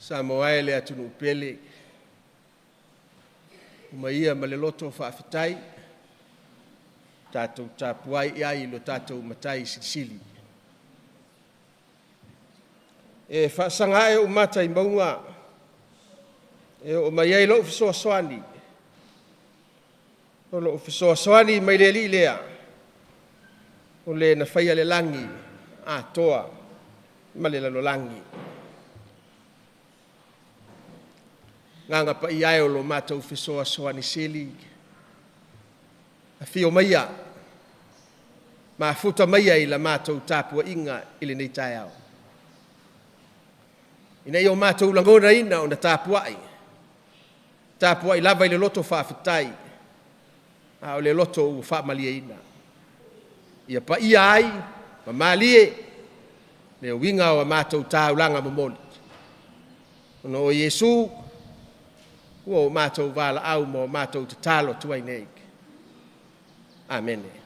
Samoa e le atunuu pele, omaia ma le loto faafetai, tatou tapuai i ai i lo tatou Matai Silisili. E faasaga ae ou mata i mauga e oo mai ai lou fesoasoani, o lou fesoasoani mai le Alii lea, o Le na faia le lagi atoa ma le lalolagi. Agaga Paia e o lo matou fesoasoani Sili, afio maia, mafuta maia i la matou tapuaiga i lenei taeao, ina ia o matou lagonaina ona tapuai, tapuai lava i le loto faafetai a o le loto ua faamalieina, ia paia ai ma malie le uiga o a matou taulaga momoli, ona o Iesu ua o matou valaau ma o matou tatalo atu ai nei. Amene.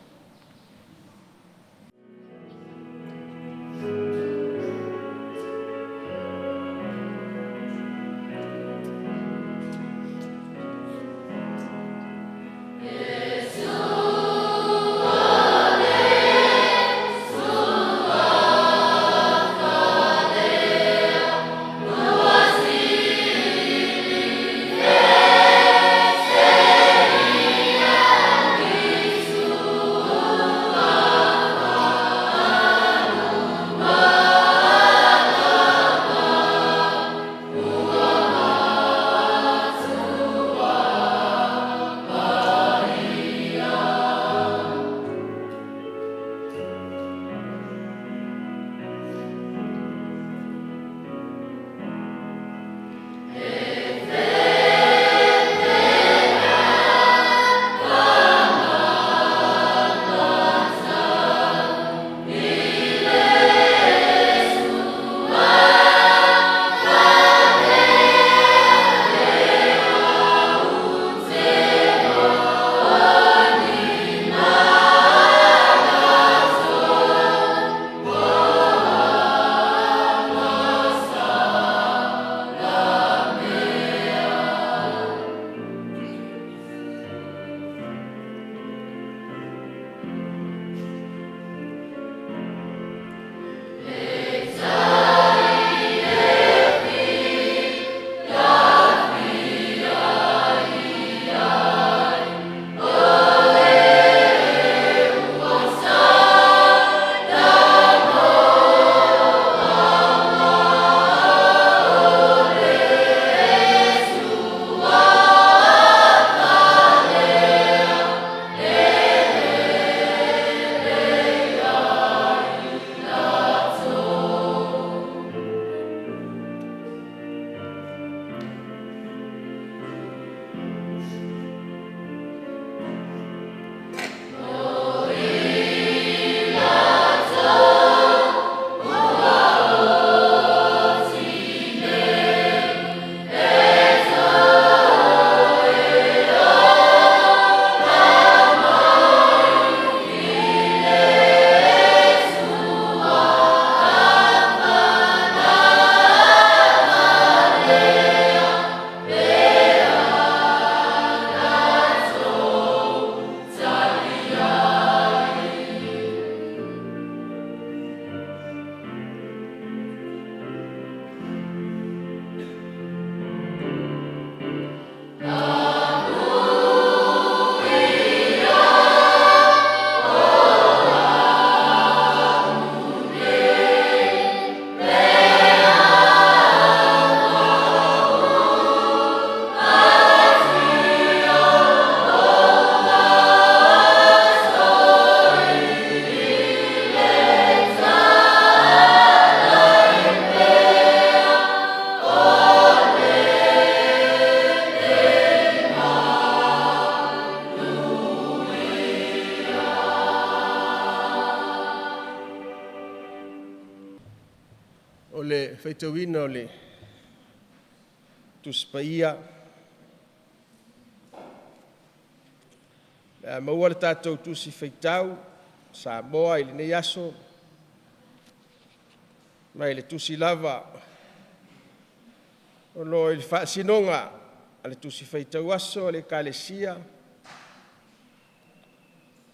O le faitauina o le Tusi Paia, o le a maua le tatou Tusi Faitau Samoa i lenei aso, mai le Tusi lava O lo o i le faasinoga a le Tusi Faitau Aso a le Ekalesia,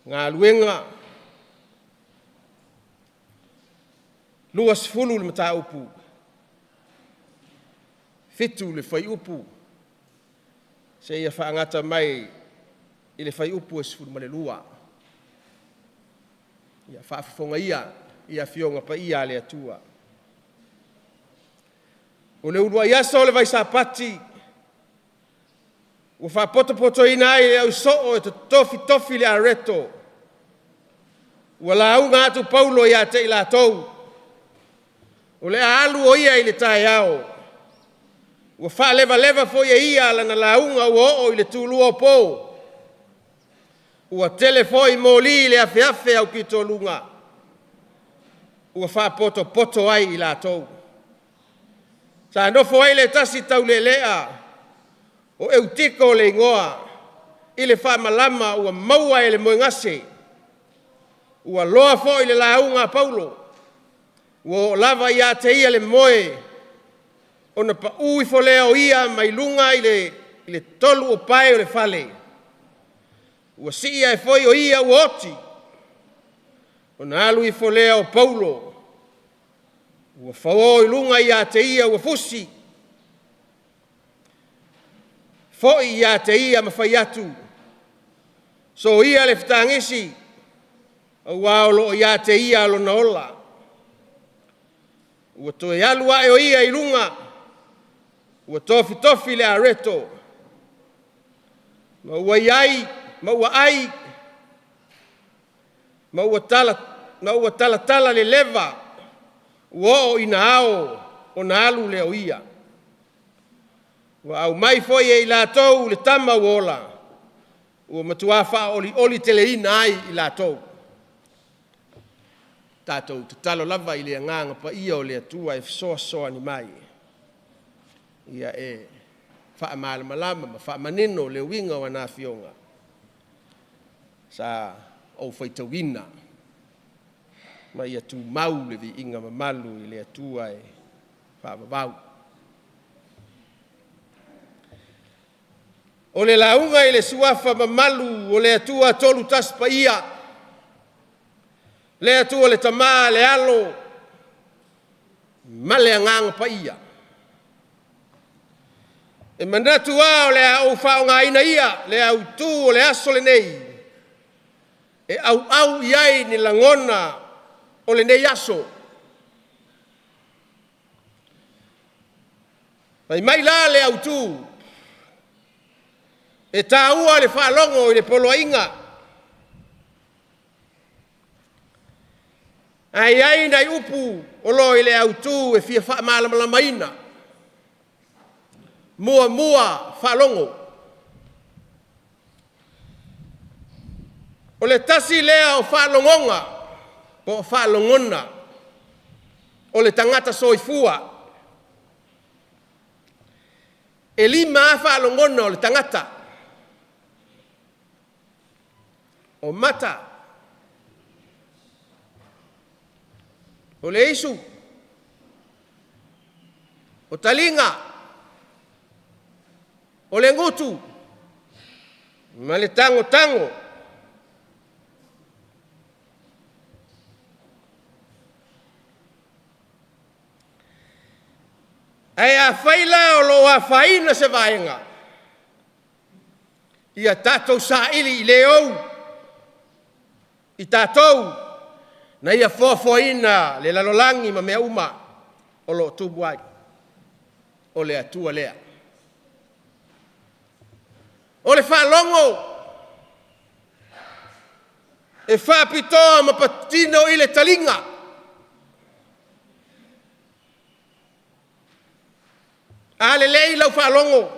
Galuega 20 le mataupu, 7 le fuaiupu, seia faagata mai i le fuaiupu e 12. Ia faafofoga ia i Afioga Paia a le Atua. O le uluai aso o le Vai Sapati ua faapotopotoina ai e le au soo e tofitofi le areto, ua lauga atu Paulo ia te i latou, o le a alu o ia i le taeao. Ua faalevaleva foi e ia lana lauga ua oo i le tulua o po. Ua tele foi moli i le afeafe aupitoaluga ua faapotopoto ai i latou. Sa nofo ai le tasi taulelea o Eutiko le igoa i le faamalama ua maua e le moegase. Ua loa foi le lauga a Paulo, ua oo lava ia te ia le moe, ona pau ifo lea o ia mai luga i le tolu o pae o le fale, ua sii ae foi o ia ua oti. Ona alu ifo lea o Paulo ua fao i luga ia te ia ua fusi, foi ia te ia ma fai atu, “Soia le fetagisi aua o lo o ia te ia lona ola.” Ua toe alu ae o ia i luga ua tofitofi le areto ma ua ai ma ua talatala le leva ua oo ina ao ona alu lea o ia. Ua aumai foi e i latou le tama ua ola, ua matua faaolioli teleina ai i latou. Tatou tatalo lava i le Agaga Paia o le Atua e fesoasoani mai ia e faamalamalama ma faamanino le uiga o ana Afioga sa ou faitauina, ma ia tumau le viiga mamalu i le Atua e faavavau. O le lauga i le Suafa mamalu o le Atua Tolutasi Paia, le Atua le Tama, le Alo ma le Agaga Paia. E manatu lava o le a ou faaaogaina ia le autu o le aso lenei e auau i ai ni lagona o lenei aso. Fai mai la le autu, e taua le faalogo i le poloaiga, ae i ai nai upu o lo o i le autu e fia faamalamalamaina. Muamua, faalogo. O le tasi lea o faalogoga po o faalogona o le tagata soifua. E 5 lava faalogona o le tagata, o mata, o le isu, o taliga, o le gutu ma le tagotago. Ae afai la o lo o afaina se vaega, ia tatou saili i le ou i tatou na Ia foafoaina le lalolagi ma mea uma o lo o tumu ai, o le Atua lea. O le faalogo e faapitoa ma patino i le taliga. A lelei lau faalogo,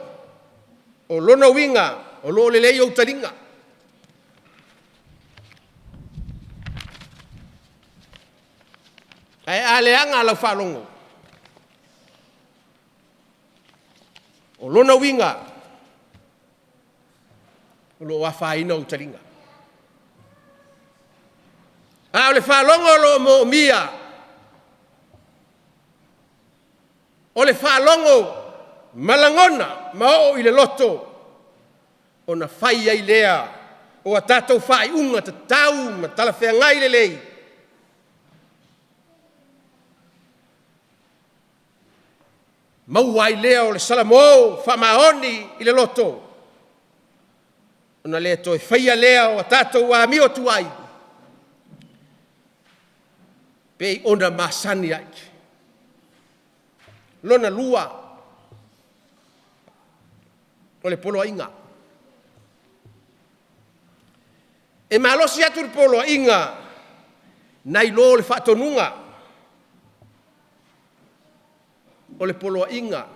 o lona uiga o lo o lelei ou taliga. Ae a leaga lau faalogo, o lona uiga o lo o afaina ou taliga. A o le faalogo o lo o moomia, o le faalogo ma lagona ma oo i le loto, ona fai ai lea o a tatou faaiuga tatau ma talafeagai lelei maua ai lea o le salamo faamaoni i le loto, ona le toe faia lea o a tatou amio tuai pei ona masani ai. Lona lua, o le poloaiga. E malosi atu le poloaiga nai lo le faatonuga. O le poloaiga,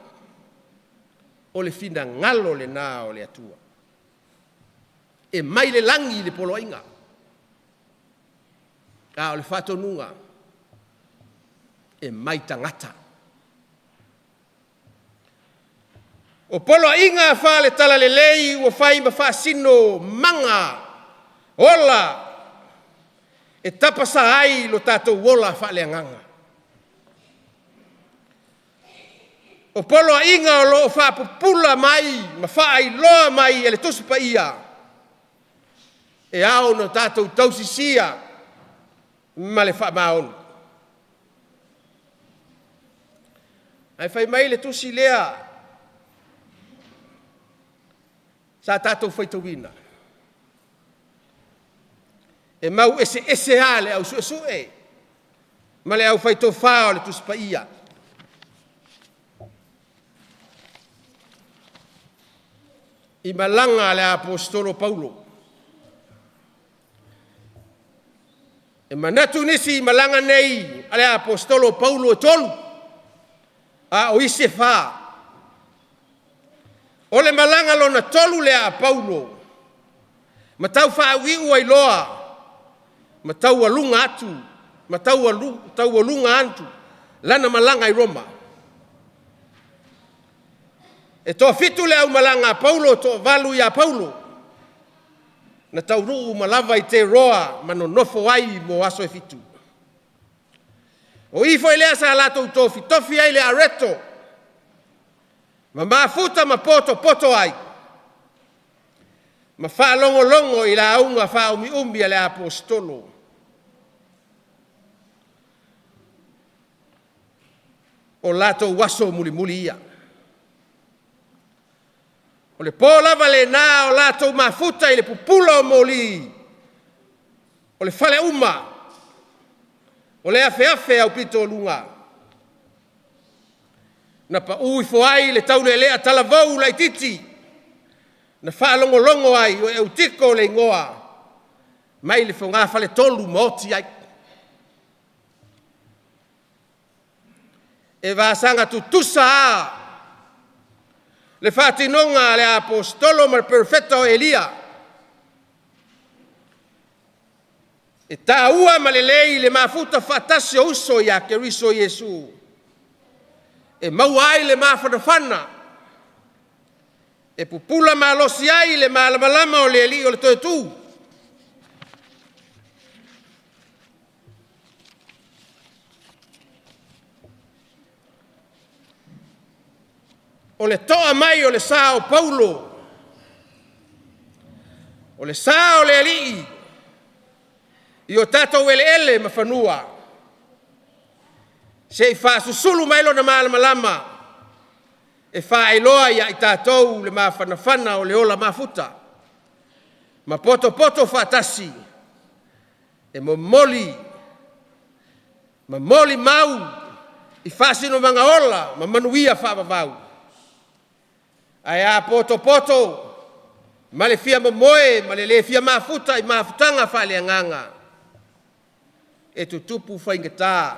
o le finagalo lena o le Atua. E mai le lagi le poloaiga, a o le faatonuga, e mai tagata. O poloaiga faale-talalelei ua fai ma faasino maga ola e tapasa ai lo tatou ola faaleagaga. O poloaiga o lo o faapupula mai ma faailoa mai e le Tusi Paia e ao ona tatou tausisia ma le faamaoni. Ae fai mai le tusi lea sa tatou faitauina, e mau eseese lava le au suesue ma le aufaitofa o le Tusi Paia. I malaga a le Aposetolo o Paulo. E manatu nisi i malaga nei a le Aposetolo o Paulo e 3, a o isi e 4. O le malaga lona 3 lea a Paulo ma taufaaiuiu ai loa ma taualuga atu lana malaga i Roma. E toafitu le aumalaga a Paulo, e toavalu ia Paulo, na taunuu uma lava i Teroa ma nonofo ai mo aso e 7. O i foi lea sa latou tofitofi ai le areto ma mafuta ma potopoto ai ma faalogologo i lauga faaumiumi a le Aposetolo. O latou aso mulimuli ia. O le po lava lena o latou mafuta i le pupula o moli o le faleuma o le afeafe aupito luga. Na pau ifo ai le taulelea talavou laititi na faalogologo ai o Eutiko le igoa mai le fogafaletolu ma oti ai. E vasaga tutusa lava le faatinoga a le Aposetolo ma le Perofeta o Eliya. E taua ma lelei le mafuta faatasi o uso ia Keriso Iesu e maua ai le mafanafana e pupula malosi ai le malamalama o le Alii o le toe tu. O le toa mai o le sa o Paulo, o le sa o le Alii i o tatou eleele ma fanua, se i faasusulu mai lona malamalama e faailoa ia i tatou le mafanafana o le ola mafuta ma potopoto faatasi e momoli ma molimau i faasinomaga ola ma manuia faavavau. Ae a potopoto ma le fia momoe ma le le fia mafuta i mafutaga faaleagaga, e tutupu faigata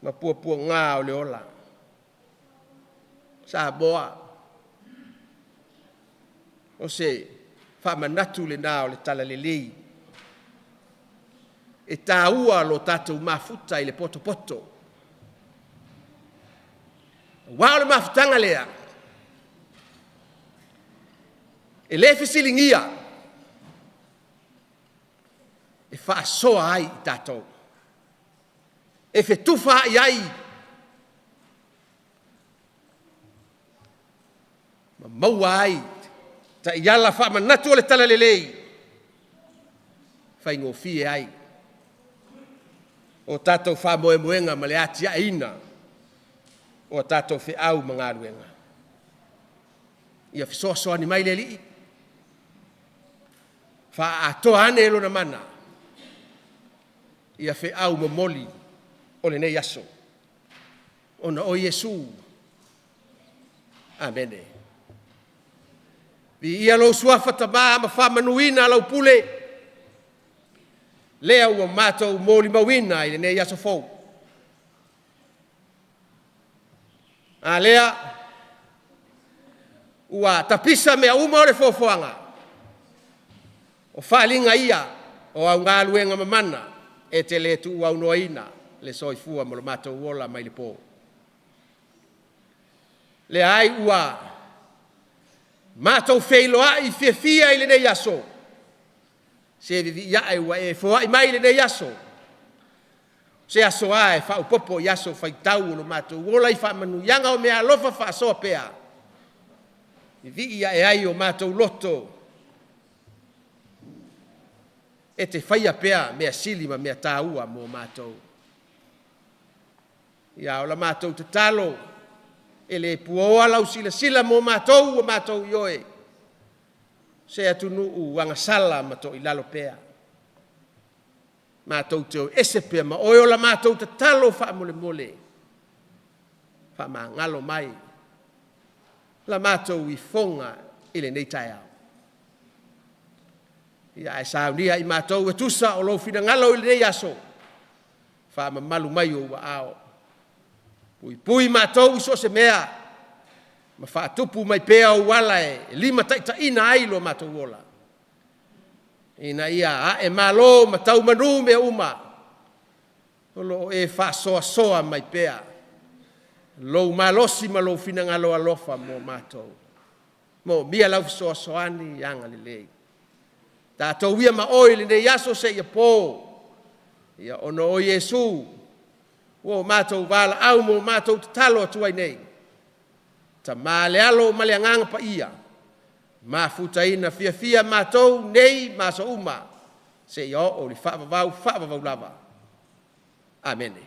ma puapuaga o le ola. Samoa, o se faamanatu lena o le talalelei. E taua lo tatou mafuta i le potopoto, aua o le mafutaga lea e le fesiligia e faasoa ai i tatou, e fetufaai ai. Ma maua ai taiala faamanatu o le Talalelei, faigofie ai o tatou faamoemoega ma le atiaeina o a tatou feau ma galuega. Ia fesoasoani mai le Alii, faaatoa ane Lona mana ia feau momoli o lenei aso, ona o Iesu. Amene. Viia lou Suafa Tama ma faamanuina lau pule, lea ua matou molimauina i lenei aso fou. A lea ua tapisa mea uma o le foafoaga, o faaaliga ia o au galuega mamana e te le tuuaunoaina le soifua ma lo matou ola mai le po. Lea ai ua matou feiloai fiafia i lenei aso, se vivii ae ua e foai mai i lenei aso, o se aso a e faaopoopo i aso faitau o lo matou ola i faamanuiaga o meaalofa faasoa pea, vivii ae ai o matou loto e te faia pea mea sili ma mea taua mo matou. Ia, o la matou tatalo, e le puaoa lau silasila mo matou ua matou ioe, o se atunuu agasala ma toilalo pea. Matou te o ese pea ma oe. O la matou tatalo faamolemole, faamagalo mai la matou ifoga i lenei taeao. Ia ae saunia i matou e tusa o lou finagalo i lenei aso, faamamalu mai i ou aao, puipui matou i so o se mea ma faatupu mai pea ou ala e limataitaiina ai lo matou ola, ina ia ae malo ma tau manu mea uma o lo o e faasoasoa mai pea lou malosi ma lou finagalo alofa mo matou. E moomia lau fesoasoani agalelei. Tatou ia ma oe i lenei aso seia po, ona o Iesu ua matou valaau ma matou tatalo atu ai nei, Tama le Alo ma le Agaga Paia, mafutaina fiafia matou nei ma aso uma seia oo i le faavavau faavavau lava. Amene.